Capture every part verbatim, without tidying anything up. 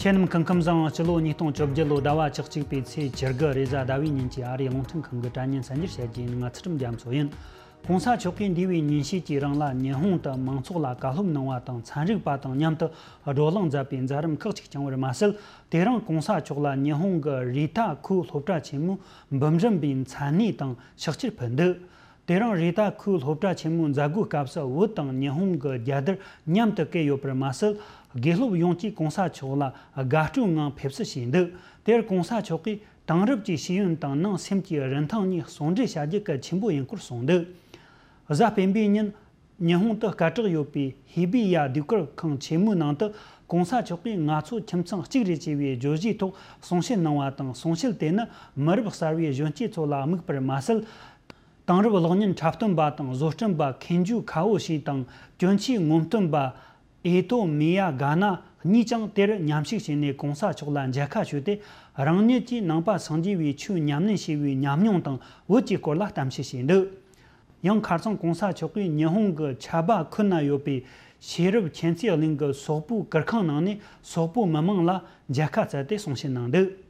དེ་རྣམས་ཁམས་ཁམས་བཟང་། སྤྱི་ལོ་ཉིས་སྟོང་བཅོ་བརྒྱད་ལོ་ཟླ་བ་བཅུ་གཅིག་པའི་ཚེས་བཅུ་དགུ་རེས་གཟའ་ཟླ་བའི་ཉིན་གྱི་ཨ་རིའི་རླུང་འཕྲིན་ཁང་གི་དྲ་བརྙན་གསར་འགྱུར་བཤད་རྒྱུ་ཡིན། ང་ཚུལ་ཁྲིམས་རྒྱ་མཚོ་ཡིན། ྋགོང་ས་མཆོག་གིས་འདས་པའི་ཉིན་ཤས་ཀྱི་རིང་ལ་ཉི་ཧོང་དུ་མང་ཚོགས་ལ་བཀའ་སློབ་གནང་བ་དང་། ཚན་རིག་པ་དང་མཉམ་དུ་བགྲོ་གླེང་མཛད་པའི་མཛད་རིམ་ཁག་ཅིག་བསྐྱངས་པར་མ་ཟད། དེ་རིང་ྋགོང་ས་མཆོག་ལ་ཉི་ཧོང་གི་རི་ཐ་ཁུའུ་སློབ་གྲྭ་ཆེན་མོའི་འབུམ་རམས་པའི་མཚན་གནས་དང་ཕྱག་ཕྱིར་ཕུལ་འདུག་དེ་རིང་རི་ཐ་ཁུའུ་སློབ་གྲྭ་ཆེན་མོའི་མཛད་སྒོའི་སྐབས་སུ་བོད་དང་ཉི་ཧོང་གི་རྒྱལ་དར་མཉམ་དུ་བཀལ་ཡོད་པར་མ་ཟད། དགེ་སློབ་ཡོངས་ཀྱིས་ྋགོང་ས་མཆོག་ལ་དགའ་སྤྲོའི་ངང་ཕེབས་བསུ་བྱས་འདུག་དེར་ྋགོང་ས་མཆོག་གིས་དེང་རབས་ཀྱི་ཤེས་ཡོན་དང་ནང་སེམས་ཀྱི་རིན་ཐང་གཉིས་ཟུང་འབྲེལ་བྱ་རྒྱུ་གལ་ཆེན་པོ་ཡིན་སྐོར་གསུངས་འདུག་གཟའ་སྤེན་པའི་ཉིན། ཉི་ཧོང་དུ་སྐད་གྲགས་ཡོད་པའི་ཧི་བི་ཡ་ཟློས་གར་ཁང་ཆེན་མོའི་ནང་དུ་ྋགོང་ས་མཆོག་གིས་ང་ཚོ་ཁྱིམ་ཚང་གཅིག་རེད་ཅེས་པའི་བརྗོད་གཞིའི་ཐོག་གསུང་བཤད་གནང་བ་དང་། གསུང་བཤད་དེ་ནི་མི་རབས་གསར་བའི་གཞོན་སྐྱེས་ཚོ་ལ་དམིགས་པར་མ་ཟད། དེང་རབས་གློག་བརྙན་འཁྲབ་སྟོན་པ་དང་བཟོ་སྐྲུན་པ་ཁེན་ཇུ་ཁ་ཨོ་ཤི་དང་གྱོན་ཆས་ངོམ་སྟོན་པ་ཨེ་ཏོ་མི་ཡ་ག་ན་གཉིས་ཀྱང་དེར་མཉམ་ཞུགས་བྱས་ནས་ྋགོང་ས་མཆོག་ལ་མཇལ་ཁ་ཞུས་ཏེ། རང་ཉིད་ཀྱིས་ནང་པ་སངས་རྒྱས་པའི་ཆོས་ཉམས་ལེན་བྱས་པའི་ཉམས་མྱོང་དང་བོད་ཀྱི་སྐོར་ལ་གཏམ་བཤད་བྱས་འདུག་ཡང་ཁ་སང་ྋགོང་ས་མཆོག་གིས་ཉི་ཧོང་གི་ཆ་བ་ཁུན་ན་ཡོད་པའི་ཤེས་རབ་མཁྱེན་བརྩེ་གླིང་གི་སོག་པོའི་གུར་ཁང་ནང་ནས་སོག་པོའི་མི་མང་ལ་མཇལ་ཁ་བསྩལ་ཏེ་གསུང་བཤད་གནང་འདུག་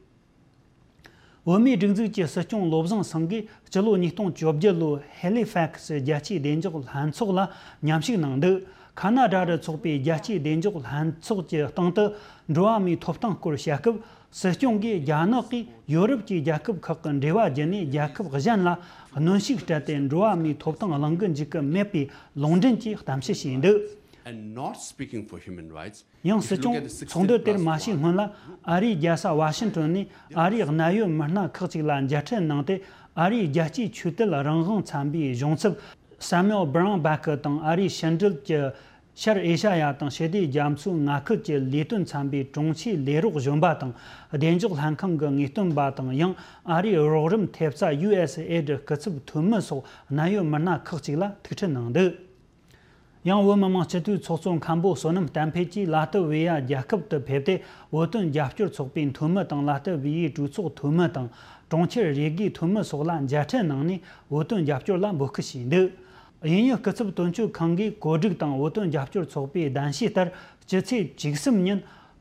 བོད་མིའི་སྒྲིག་འཛུགས་ཀྱི་སྲིད་སྐྱོང་བློ་བཟང་སེང་གེས་སྤྱི་ལོ་ཉིས་སྟོང་བཅོ་བརྒྱད་ལོའི་ཧེ་ལི་ཕེག་སི་རྒྱལ་སྤྱིའི་བདེ་འཇགས་ལྷན་ཚོགས་ལ་མཉམ་ཞུགས་གནང་འདུག་ཁ་ན་ཌ་རུ་འཚོགས་པའི་རྒྱལ་སྤྱིའི་བདེ་འཇགས་ལྷན་ཚོགས་ཀྱི་སྟེང་དུ་འགྲོ་བ་མིའི་ཐོབ་ཐང་སྐོར་བཤད་སྐབས། སྲིད་སྐྱོང་གིས་རྒྱ་ནག་གིས་ཡོ་རོབ་ཀྱི་རྒྱལ་ཁབ་ཁག་གི་འབྲེལ་བ་བརྒྱུད་ནས་རྒྱལ་ཁབ་གཞན་ལ་གནོན་ཤུགས་སྤྲད་དེ་འགྲོ་བ་མིའི་ཐོབ་ཐང་གླེང་གི་འཇུག་གི་མེད་པའི་ལུང་འདྲེན་གྱིས་གཏམ་བཤད་བྱས་འདུག And not speaking for human rights. ཡང་སྲིད་སྐྱོང་ཚོགས་འདུ་དེར་མ་ཞུགས་སྔོན་ལ་ཨ་རིའི་རྒྱལ་ས་ཝ་ཤིང་ཏོན་ནས་ཨ་རིའི་གནད་ཡོད་མི་སྣ་ཁག་ཅིག་ལ་མཇལ་འཕྲད་གནང་སྟེ། ཨ་རིའི་རྒྱལ་སྤྱིའི་ཆོས་དད་རང་དབང་ཚན་པའི་གཞུང་ཚབ་སེ་མུ་ཨེལ་བྷ་རའུན་བྷེ་ཀར་དང་། ཨ་རིའི་ཕྱི་འབྲེལ་གྱི་ཤར་ཨེ་ཤ་ཡ་དང་ཞི་བདེ་རྒྱ་མཚོའི་མངའ་ཁུལ་གྱི་ལས་དོན་ཚན་པའི་དྲུང་ཆེའི་ལས་རོགས་གཞོན་པ་དང་། བདེ་འཇགས་ལྷན་ཁང་གི་ངེས་སྟོན་པ་དང་། ཡང་ཨ་རིའི་རོགས་རམ་ཐེབས་རྩ་ཡུ་ཨེས་ཨེ་ཌི་སྐུ་ཚབ་འཐུས་མི་སོགས་གནད་ཡོད་མི་སྣ་ཁག་ཅིག་ལ་ཐུག་འཕྲད་གནང་འདུག་ཡང་བོད་མི་མང་སྤྱི་འཐུས་ཚོགས་གཙོ་མཁན་པོ་བསོད་ནམས་བསྟན་འཕེལ་གྱིས་ལ་ཏི་བི་ཡ་རྒྱལ་ཁབ་ཏུ་ཕེབས་ཏེ། བོད་དོན་རྒྱབ་སྐྱོར་ཚོགས་པའི་འཐུས་མི་དང་། ལ་ཏི་བི་ཡའི་གྲོས་ཚོགས་འཐུས་མི་དང་། གྲོང་ཁྱེར་རེ་གའི་འཐུས་མི་སོགས་ལ་མཇལ་འཕྲད་གནང་ནས་བོད་དོན་རྒྱབ་སྐྱོར་ལ་འབོད་སྐུལ་བྱས་འདུག་དབྱིན་ཡུལ་སྐུ་ཚབ་དོན་གཅོད་ཁང་གིས་གོ་སྒྲིག་དང་། བོད་དོན་རྒྱབ་སྐྱོར་ཚོགས་པའི་གདན་ཞུའི་ལྟར། སྤྱི་ཚེས་བཅུ་གསུམ་ཉིན་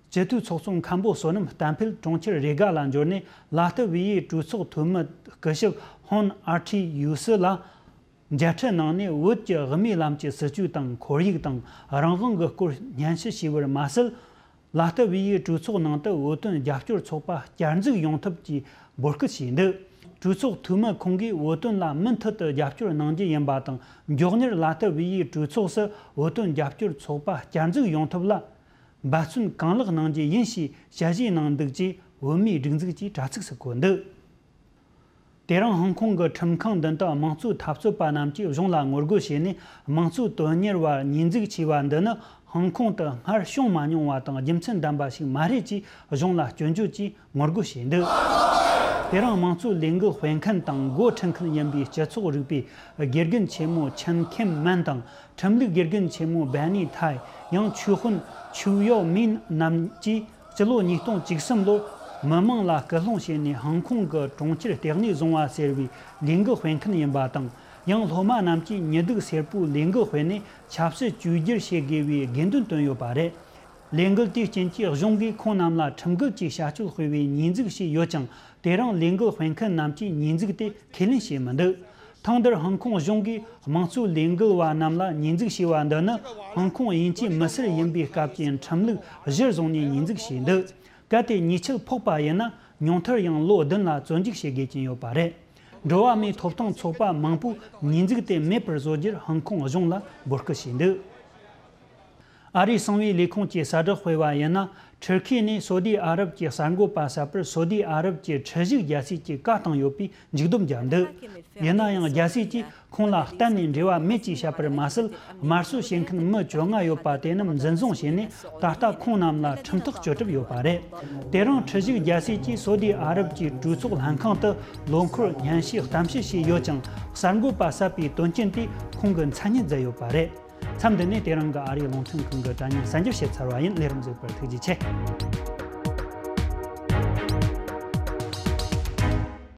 སྤྱི་འཐུས་ཚོགས་གཙོ་མཁན་པོ་བསོད་ནམས་བསྟན་འཕེལ་གྲོང་ཁྱེར་རེ་ག་ལ་འབྱོར་ནས། ལ་ཏི་བི་ཡའི་གྲོས་ཚོགས་འཐུས་མི་སྐུ་ཞབས་ཧོན་ཨར་ཁྲི་ཡུ་སི་ལ་མཇལ་འཕྲད་གནང་ནས། བོད་ཀྱི་དབུ་མའི་ལམ་གྱི་སྲིད་བྱུས་དང་ཁོར་ཡུག་དང་རང་དབང་གི་སྐོར་སྙན་ཞུ་ཞུས་པར་མ་ཟད། ལ་ཏི་བི་ཡའི་གྲོས་ཚོགས་ནང་དུ་བོད་དོན་རྒྱབ་སྐྱོར་ཚོགས་པ་བསྐྱར་འཛུགས་ཡོང་ཐབས་ཀྱི་འབོད་སྐུལ་བྱས་འདུག་གྲོས་ཚོགས་འཐུས་མི་ཁོང་གིས་བོད་དོན་ལ་མུ་མཐུད་དུ་རྒྱབ་སྐྱོར་གནང་རྒྱུ་ཡིན་པ་དང་། མགྱོགས་མྱུར་ལ་ཏི་བི་ཡའི་གྲོས་ཚོགས་སུ་བོད་དོན་རྒྱབ་སྐྱོར་ཚོགས་པ་བསྐྱར་འཛུགས་ཡོང་ཐབས་ལ་འབད་བརྩོན་གང་ལེགས་གནང་རྒྱུ་ཡིན་ཞེས་ཞལ་བཞེས་གནང་འདུག་ཅེས་བོད་མིའི་སྒྲིག་འཛུགས་ཀྱི་དྲ་ཚིགས་སུ་འཁོད་འདུག་དེ་རིང་ཧོང་ཀོང་གི་ཁྲིམས་ཁང་མདུན་དུ་དམངས་གཙོའི་འཐབ་རྩོད་པ་རྣམས་ཀྱིས་གཞུང་ལ་ངོ་རྒོལ་བྱས་ནས། དམངས་གཙོའི་དོན་གཉེར་བ་ཉེས་འཛུགས་བྱས་པ་འདི་ནི་ཧོང་ཀོང་དུ་སྔར་བྱུང་མ་མྱོང་བ་དང་རྒྱུ་མཚན་ལྡན་པ་ཞིག་མ་རེད་ཅེས་གཞུང་ལ་སྐྱོན་བརྗོད་ཀྱིས་ངོ་རྒོལ་བྱས་འདུག་དེ་རིང་དམངས་གཙོའི་ལས་འགུལ་སྤེལ་མཁན་དང་འགོ་ཁྲིད་མཁན་ཡིན་པའི་སྤྱི་ཚོགས་རིག་པའི་དགེ་རྒན་ཆེན་མོ་ཆིན་ཁེམ་མན་དང་། ཁྲིམས་ལུགས་དགེ་རྒན་ཆེན་མོ་བྷན་ནི་ཐའི། ཡང་ཆོས་དཔོན་ཆུ་ཡའོ་མིན་རྣམས་ཀྱིས་སྤྱི་ལོ་ཉིས་སྟོང་བཅུ་གསུམ་ལོར་མི་མང་ལ་སྐུལ་སློང་བྱས་ནས། ཧོང་ཀོང་གི་གྲོང་ཁྱེར་ལྟེ་གནས་བཟུང་བ་ཟེར་བའི་ལས་འགུལ་སྤེལ་མཁན་ཡིན་པ་དང་། ཡང་སློབ་མ་རྣམས་ཀྱིས་ཉི་གདུགས་སེར་པོའི་ལས་འགུལ་སྤེལ་ནས། ཆབ་སྲིད་བཅོས་བསྒྱུར་བྱེད་དགོས་པའི་དགོས་འདུན་བཏོན་ཡོད་པ་རེད། ལས་འགུལ་དེའི་རྐྱེན་གྱིས་གཞུང་གིས་ཁོང་རྣམས་ལ་ཁྲིམས་འགལ་གྱི་བྱ་སྤྱོད་སྤེལ་བའི་ཉེས་འཛུགས་བྱས་ཡོད་ཀྱང་། དེ་རིང་ལས་འགུལ་སྤེལ་མཁན་རྣམས་ཀྱིས་ཉེས་འཛུགས་དེ་ཁས་ལེན་བྱས་མི་འདུག་ཐེངས་འདིར་ཧོང་ཀོང་གཞུང་གིས་དམངས་གཙོའི་ལས་འགུལ་བ་རྣམས་ལ་ཉེས་འཛུགས་བྱས་པ་འདི་ནི། ཧོང་ཀོང་དབྱིན་ཇིའི་མི་སེར་ཡིན་པའི་སྐབས་ཀྱི་ཁྲིམས་ལུགས་གཞིར་བཟུང་ནས་ཉེས་འཛུགས་བྱས་འདུག་གལ་ཏེ་ཉེས་ཆད་ཕོག་པ་ཡིན་ན། ཉུང་མཐར་ཡང་ལོ་བདུན་ལ་བཙོན་འཇུག་བྱེད་དགོས་ཀྱིན་ཡོད་པ་རེད། འགྲོ་བ་མིའི་ཐོབ་ཐང་ཚོགས་པ་མང་པོས་ཉེས་འཛུགས་དེ་མེད་པར་བཟོ་རྒྱུར་ཧོང་ཀོང་གཞུང་ལ་འབོད་སྐུལ་བྱས་འདུག་ཨ་རིའི་གསང་བའི་ལས་ཁུངས་ཀྱིས་གསལ་བསྒྲགས་སྤེལ་བ་ཡིན་ན། ཐུར་ཁེ་ནས་སོ་ཏི་ཨ་རབ་ཀྱི་གསར་འགོད་པ་གསར་པར་སོ་ཏི་ཨ་རབ་ཀྱི་ཁྲི་བཞུགས་རྒྱལ་སྲས་ཀྱིས་བཀའ་བཏང་ཡོད་པའི་མཇུག་སྡོམ་བརྒྱབ་འདུག་ཡིན་ན་ཡང་རྒྱལ་སྲས་ཀྱིས་ཁོང་ལ་གཏན་ནས་འབྲེལ་བ་མེད་ཅེས་བཤད་པར་མ་ཟད། དམར་གསོད་བྱེད་མཁན་མི་བཅོ་ལྔ་ཡོད་པ་དེ་རྣམས་འཛིན་བཟུང་བྱས་ནས། ད་ལྟ་ཁོང་རྣམས་ལ་ཁྲིམས་ཐག་གཅོད་གྲབས་ཡོད་པ་རེད། དེ་རིང་ཁྲི་བཞུགས་རྒྱལ་སྲས་ཀྱིས་སོ་ཏི་ཨ་རབ་ཀྱི་གྲོས་ཚོགས་ལྷན་ཁང་དུ་ལོ་འཁོར་སྙན་ཞུའི་གཏམ་བཤད་བྱས་ཡོད་ཀྱང་། གསར་འགོད་པ་གསར་པའི་དོན་རྐྱེན་དེ་ཁོང་གི་མཚན་སྙན་མཛད་ཡོད་པ་རེད། མཚམས་འདི་ནས་དེ་རིང་གི་ཨ་རིའི་རླུང་འཕྲིན་ཁང་གི་དྲ་བརྙན་གསར་འགྱུར་བཤད་ཚར་བ་ཡིན། ལས་རིམ་གཟིགས་པར་ཐུགས་རྗེ་ཆེ།